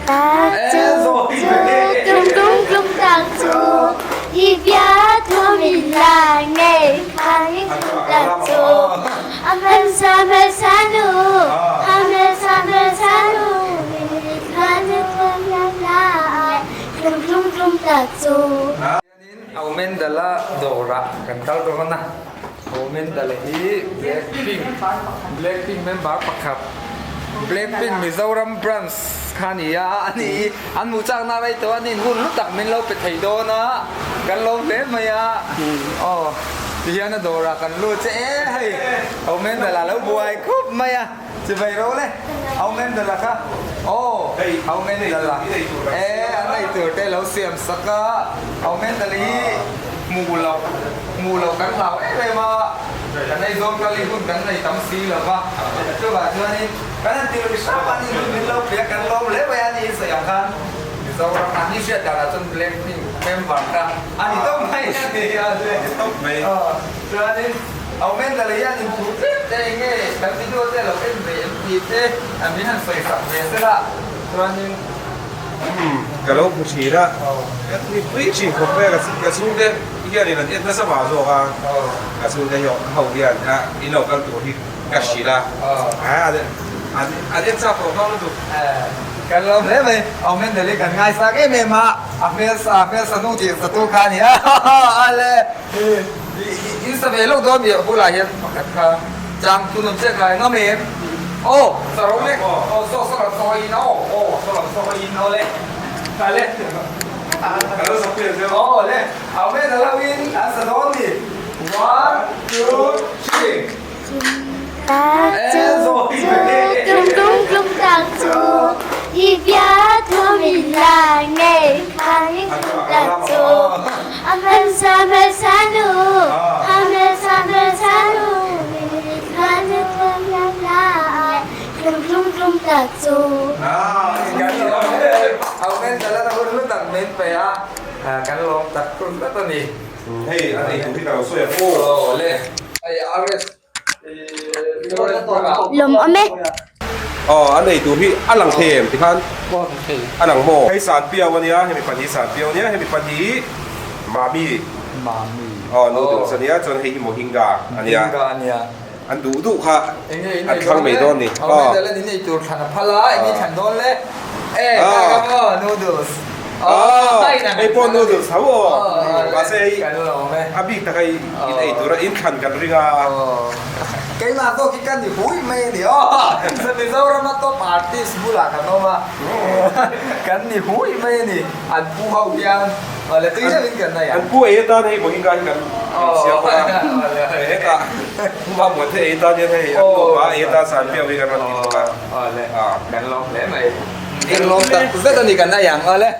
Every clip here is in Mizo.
Ta chu chu tlum tlum tlum tak chu i biathu min la ngei kha ni tlum tak chu a hmelsa hmelsa nu a hmelsa hmelsa nu min kha ni tlum tlum la tlum tlum tlum tak chu. Hianin Aumendala dawrah kan kal dawn a, Aumendala hi Blackpink Blackpink member pakhat Blackpink Mizoram branch kha a ni a, a ni hi an hmuh chakna rei tawh a, an inhun hlu tak min lo pe thei dawn a, kan lo hle mai a, aw tihian a dawrah kan lut che e hei Aumendala lo buai khup mai a. Chivei ro le, Aumendala kha aw Aumendala e an ei tur te lo siam sak a, Aumendala hi hmuh loh hmuh loh kan hlau em em a, kan ei zawn kal i hun kan nei tam si lo va, chuvah chuanin kan han ti lui hrap a ni hun min lo pia kan lawm hle mai a ni sawi ang khan Mizoram an ni hriat danah chuan Blackpink member kha a ni tawp mai a ni a aw chuanin. Aumendala hian in thu tlem te eng nge kan video te lo en ve em tih te an min han sawi sak ve sela chuanin. Umm ka lo hmu thin a, ka mipui thin khawp mai a, ka chhungte hianin an en nasa mah zawk a, ka chhungte hi ho hian in lo kal tur hi ka hrilh a, an en chak tawh nghal lutuk. Kan lo hle mai, Aumendala hi kan ngaisak em em a, a hmelsa a hmelsa nu tih zatu kha a ni a, ale. In sa ve lo dawn mi a bulah hian pakhat kha chang thun awm chiah kha ngam em aw sa ro lek aw saw saw lam saw in aw aw saw lam saw in aw le kha le aw le au men a lo in an sa dawn ni one two three Ta chu chu tlum tlum tlum tak chu i biathu min la ngei kha ni tlum tak chu a hmelsa hmelsa nu a hmelsa hmelsa nu min kha ni tlum tlum la tlum tlum tlum tak chu. Kan pe a kan lawm tak hlut a ni. Hei a nei tur hi ka lo sawi ang aw. Aw le. Hei RS Lawm awm e. Aw a nei tur hi a lang thei em tikhan a lang maw. Hei san piau a nia hemi pahnih san piau a nia hemi pahnih mami mami aw noodles a nia chuan hei hi mohinga a nia mohinga a nia an duh duh kha an thlang mai dawn ni aw in nei tur thlan a phal a in thlan dawn le e noodles Aw, hei pawh noodles tho aw. Mahse hei a bik tak hei in ei tura in thlan kan ring a. Keimah zawk hi ka ni hui mai a ni aw. Mizorama top artist bulah kan awm a, kan ni hui mai a ni. An pu ho hian awle tui deuhin kan nei ang. An pu ei atan hei mohinga hi kan siam bawk a. Hetah mamawh te ei atan hian hei an nupa ei atan sanpiau hi kan rawn ti bawk a. Awle kan lawm hle mai. Englo tak zet a ni kan ei ang awle.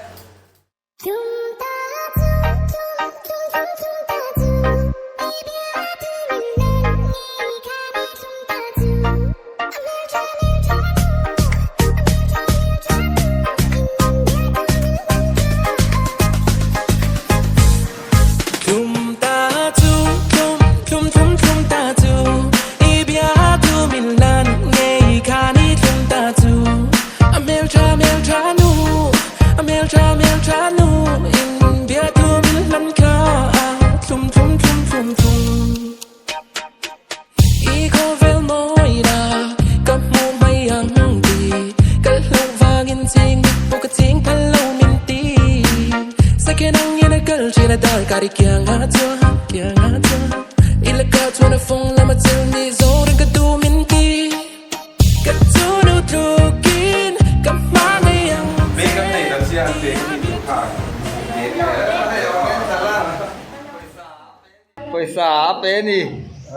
Pawisa a pe a ni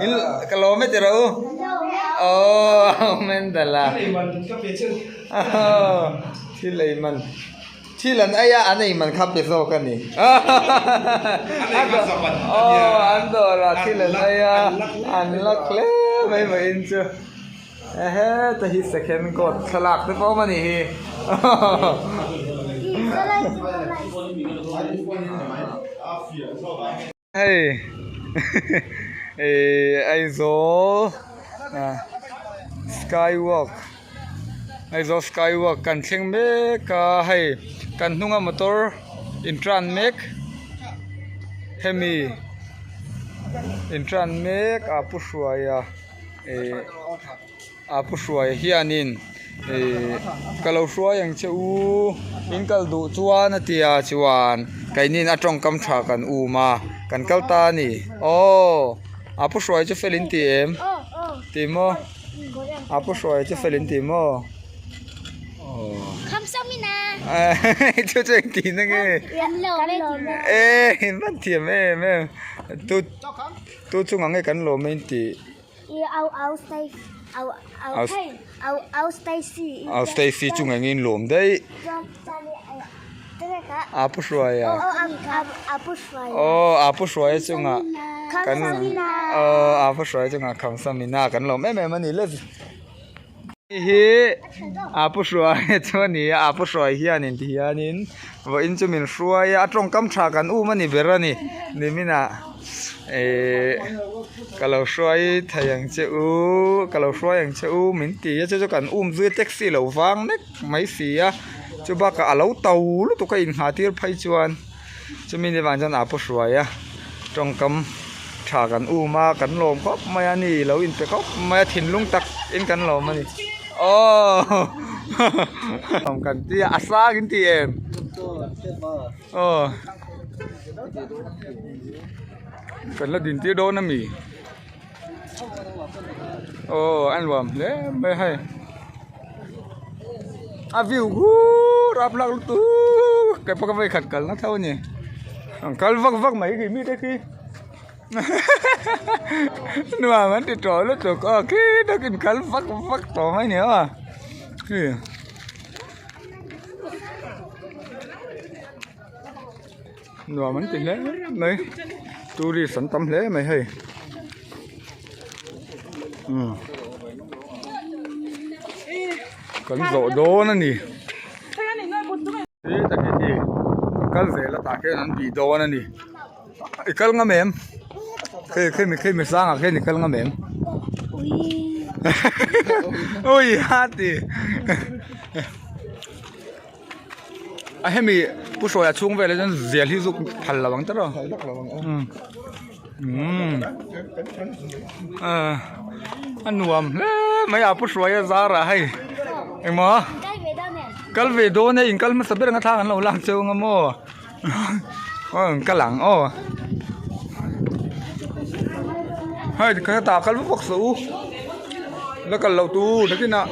in ka lawm e ti rawh u aww mendala thil ei man thil an ei a an ei man kha pe zawk a ni aww an dawr ah thil an ei a an la hle mai mai in chu ehe ta hi second coat thlalak te pawh awm a nih hi Hei Aizawl sky walk. Aizawl sky walk kan thleng mek a hei kan hnunga motor in tran mek hemi in tran mek a pu hruaia eh a pu hruaia hianin eh ka lo hruai ang che u in kal duh chuan a tia chuan keinin a tawngkam tha kan um a kan kal ta a ni aw a pu hruaia chu fel in ti em ti maw. A pu hruai chu fel in ti maw? Chu chu eng tih na nge? E in van thiam em em. Tu tu chungah nge kan lawm e in tih? Au Stacy chungah nge in lawm daih? A pu hruai a. Aw a pu hruai chungah kan aw a pu hruai chungah khamsamina kan lawm em em a ni le. Hei hi a pu hruai chu a ni a a pu hruai hianin ti hianin vawiin chu min hruai a a tawngkam tha kan um a ni ber a ni niminah ehh ka lo hruai thei ang che u ka lo hruai ang che u min ti a chu chu kan um zui a taxi lo vang mek. mai si a chu bakah a lo to lutuk a inngah tir phei chuan chumi ni vang chuan a pu hruai a tawngkam tha kan um a kan lawm khawp mai a ni lo inpe khawp mai a thinlung tak in kan lawm a ni aww kan tia a sang in ti em aw kan la din tir dawn a mi. Aw a nuam hle mai hei a view hu rap lak lutuk kei pawh ka vei khat kalna tho a ni an kal vak vak mai khi mite khi nuam an ti tawh lutuk aw khi takin kal vak vak tawh mai ni aw khi. Nuam an ti hle mai tourist an tam hle mai hei umm kan zawh dawn a ni kal zel a tah khian an bih dawn a ni i kal ngam em khei khemi khemi sangah khian i kal ngam em ui a ti. A hemi pu hruaia chhung velah hian zial hi zuk phal lo ang tawrh a umm a nuam hle mai a pu hruaia zarah hei engmaw kal ve dawn e in kal hmasa ber anga thlang an lo lak cheu anga maw aw in kal ang aw hei hetah kal vak vak suh u la kal loh tur nakinah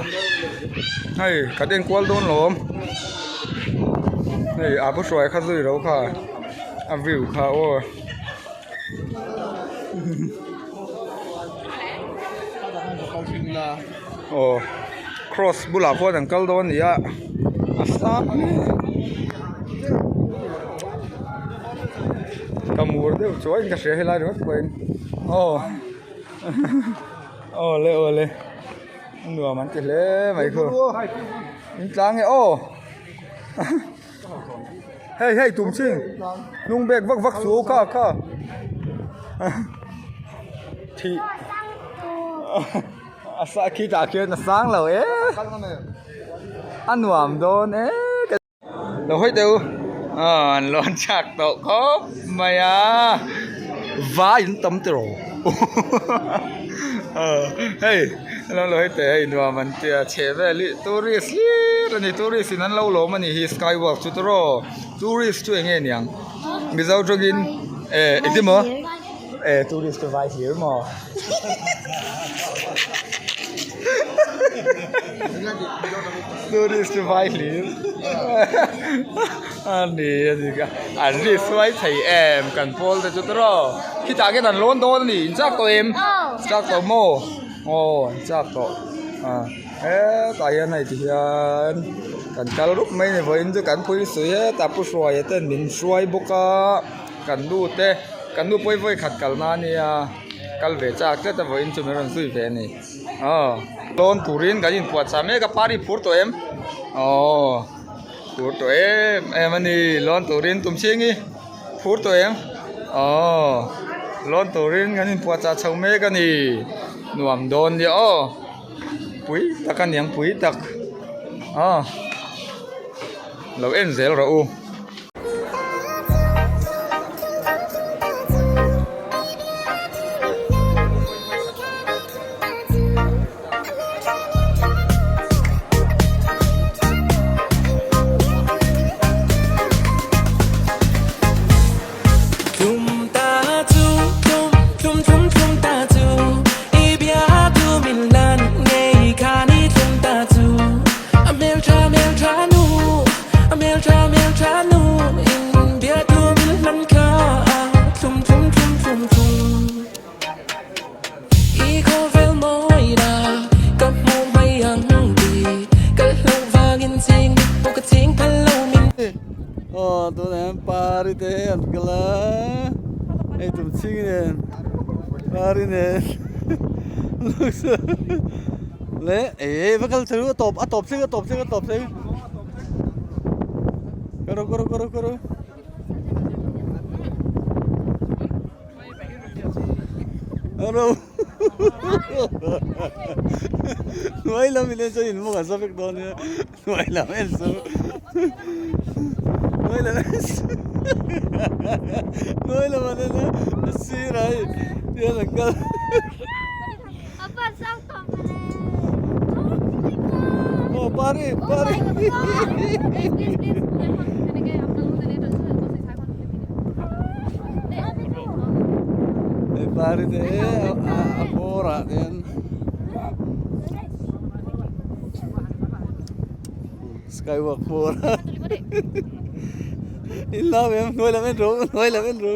hei kan enkual dawn lawm hei a pu hruai kha zui lo kha a view kha aw aw cross bulah khuan an kal dawn a ni a a sang hle ka mur deuh chuai in ka hria helai ringawt pawhin aw. Aw le aw le nuam an ti hle mai khu in tlang e aw hei hei tum ching hnung bek vak vak chu kha kha thi a sa khi tah khian a sang lo e a nuam dawn e. Lo hawi teh u aw an lawn chak tawh khawp mai a vai an tam tiraw aw hei lo lo hawi teh hei nuam an tia chhe vel hi tourist hlir a ni tourist in an lo lawm a nih hi sky walk chu tiraw tourist chu eng nge niang mizo tawngin eh engtin maw eh tourist chu vai hlir maw. Tourist chu vai hlim a ni a ni ka an ri suai thei em kan pawl te chu tawrh khitah khian an lawn dawn a ni in chak tawh em chak tawh maw aw an chak tawh a hetah hian hei ti hian kan kal rup mai a ni vawiin chu kan pui suih hetah pu hruaia ten min hruai bawk a kan nu te kan nu pawh hi vawi khat kalna a nia kal ve chak tlat a vawiin chu min rawn zui ve a ni. Aw dawn turin kan inpuahchah mek a party phur tawh em aw phur tawh em em a ni lawn turin tum chhing hi phur tawh em aw lawn turin kan inpuahchah chho mek a ni nuam dawn nia aw pui tak a niang pui tak. Aw lo en zel rawh u. Aw tunah hian pari te an kal a hei tum chhing nen pari nen leh eh va kal thei a tawp a tawp thleng a tawp thleng a tawp thleng karo karo karo karo. Hnuai lam in en chuan in mawng an sa vek dawn nia hnuai lam en chu hnuai lam en chu hnuai lam an en a a sirah hei tihian an kal. Aw pari pari hei pari te a bawr ah hian skywalk bawr a in lam em hnuai lam en ru hnuai lam en ru.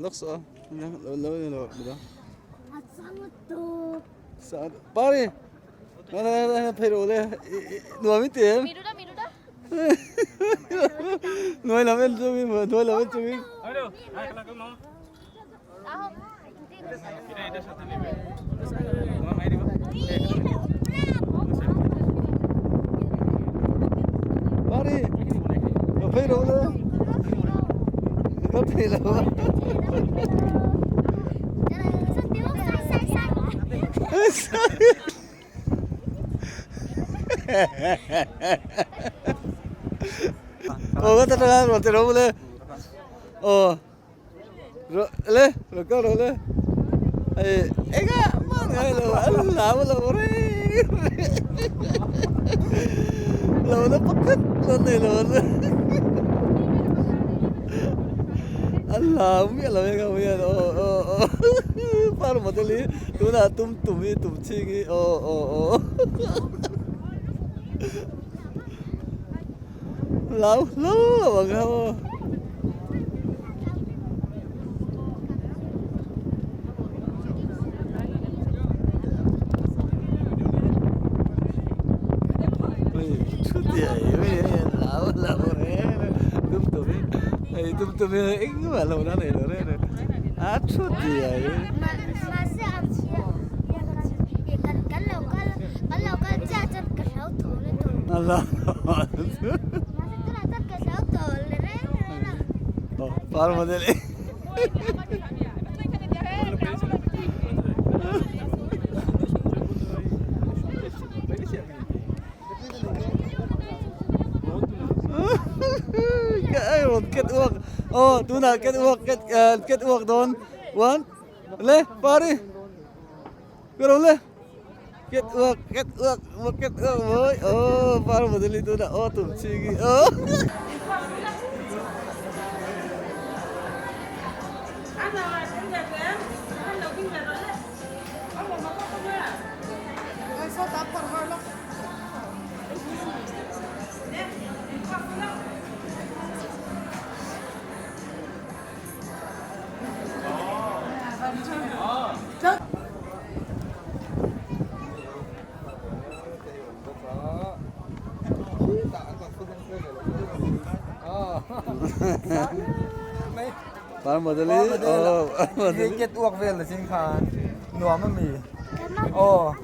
Looks oh, Pari, nuam i ti em? Nuai lam en chungin, nuai lam en chungin. Pari, ka phei ro le. Ka phei lo. Aw ka ta tanga rawn ti ro le. Aw. Ro le, ro ka ro le. Ai enga man ngai lo an lam lo re. Lo na pakhat lo nei lo. An lam miah lo enga hian aw aw aw par model hi tunah tum tum hi tum chhing hi aw aw aw lau hlo lo ang ho. Aw tunah catwalk catwalk dawn one le pari ka rawh le catwalk catwalk catwalk mawi aw par model hi tunah aw tum chhing hi aw. Ket uak vel na ching khan nuam ami aw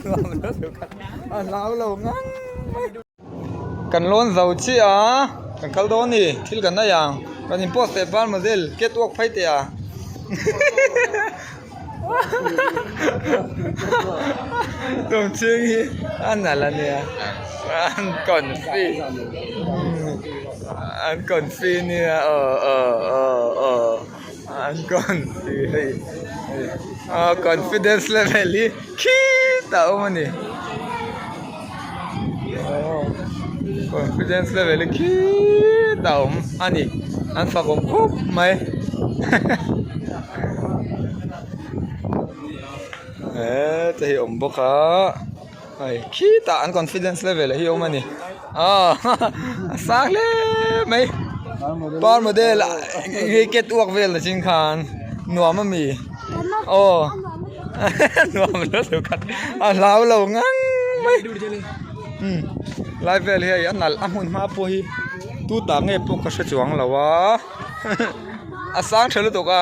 nuam lo khat. A hlau lo ngang mai. Kan lawn zo chiah a, kan kal dawn a ni, thil kan nei ang, kan in post leh bar model catwalk phei teh a. Tumchhing hi a nalh a nia, an confi an confi nia aw aw aw aw an confi hei hei confidence level hi khitah a awm a ni confidence level hi khitah a awm a ni an fak awm khawp mai. Heta hi a awm bawk a hei khitah an confidence level hi a awm a ni aw a sang hle mai par model cat walk vel na chin khan nuam a mi aw nuam lutuk a a hlau lo ngang mai lai vel hi hei a nalh a hmun hma pawh hi tu tah nge pawh ka hre chuang lo a a sang tha lutuk a.